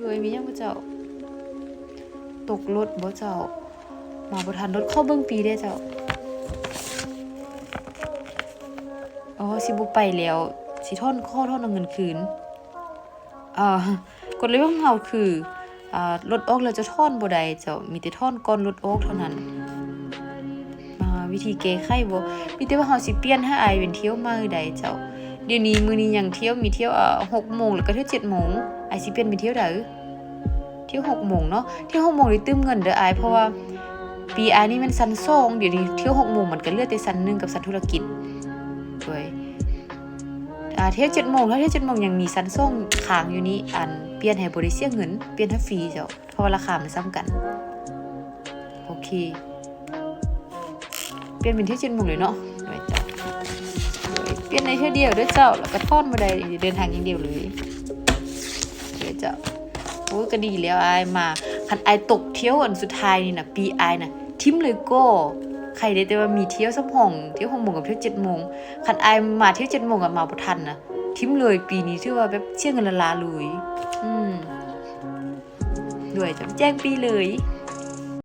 ໂດຍ ມີຫຍັງບໍ່ເຈົ້າ? ຕົກລົດບໍ່ເຈົ້າ? ມາບໍ່ທັນລົດ. ຂໍເບິ່ງປີ້ແດ່ເຈົ້າ. ອໍ ຊິບໍ່ໄປແລ້ວ ຊິຖອນ ຂໍຖອນເອົາເງິນຄືນ. ເອີ ກົດລະບຽບຂອງເຮົາຄື ອາ ລົດອອກແລ້ວຈະຖອນບໍ່ໄດ້ເຈົ້າ, ມີແຕ່ຖອນກ່ອນລົດອອກເທົ່ານັ້ນ. ອາ ວິທີແກ້ໄຂບໍ່? ມີແຕ່ວ່າເຮົາຊິປ່ຽນໃຫ້ອ້າຍເປັນຖ້ຽວໃໝ່ໃດເຈົ້າ. ດຽວນີ້ ມື້ນີ້ຍັງຖ້ຽວ ມີຖ້ຽວ ອາ ຫົກໂມງ ແລ້ວກໍຖ້ຽວເຈັດໂມງ. ອ້າຍຊິປ່ຽນເປັນຖ້ຽວໃດ? ຖ້ຽວຫົກໂມງເນາະ. ຖ້ຽວຫົກໂມງນີ້ຕື່ມເງິນເດີອ້າຍ, ເພາະວ່າປີອ້າຍນີ້ແມ່ນຊັ້ນສອງ, ດຽວນີ້ຖ້ຽວຫົກໂມງມັນກໍເຫຼືອແຕ່ຊັ້ນໜຶ່ງກັບຊັ້ນທຸລະກິດ. ໂດຍ ອາ ຖ້ຽວເຈັດໂມງ, ຖ້າຖ້ຽວເຈັດໂມງຍັງມີຊັ້ນສອງຄ້າງຢູ່ນີ້, ອັນ ປ່ຽນໃຫ້ບໍ່ໄດ້ເສຍເງິນ, ປ່ຽນໃຫ້ຟຣີເຈົ້າ. ເພາະວ່າລາຄາມັນສ່ຳກັນ. ໂອເຄ ປ່ຽນເປັນຖ້ຽວເຈັດໂມງເລີຍເນາະ. ໂດຍເຈົ້າ ໂດຍ ປ່ຽນໄດ້ຖ້ຽວດຽວເດີເຈົ້າ, ແລ້ວກໍຖອນບໍ່ໄດ້, ເດີນທາງຢ່າງດຽວເລີຍ. ໂດຍເຈົ້າ. ໂອ້ຍ ກໍດີແລ້ວອ້າຍມາ. ຄັນອ້າຍຕົກຖ້ຽວອັນສຸດທ້າຍນີ້ນະ, ປີອ້າຍນະ ຖິ້ມເລີຍກໍ. ໄຄແດ່ ແຕ່ວ່າມີຖ້ຽວສຳຮອງ, ຖ້ຽວຫົກໂມງກັບຖ້ຽວເຈັດໂມງ. ຄັນອ້າຍມາຖ້ຽວເຈັດໂມງກໍມາບໍ່ທັນນະ, ຖິ້ມເລີຍ. ປີນີ້ຖືວ່າແບບເສຍເງິນລ້າໆເລີຍ. ອືມ ໂດຍ ຈຳແຈ້ງປີ້ເລີຍ.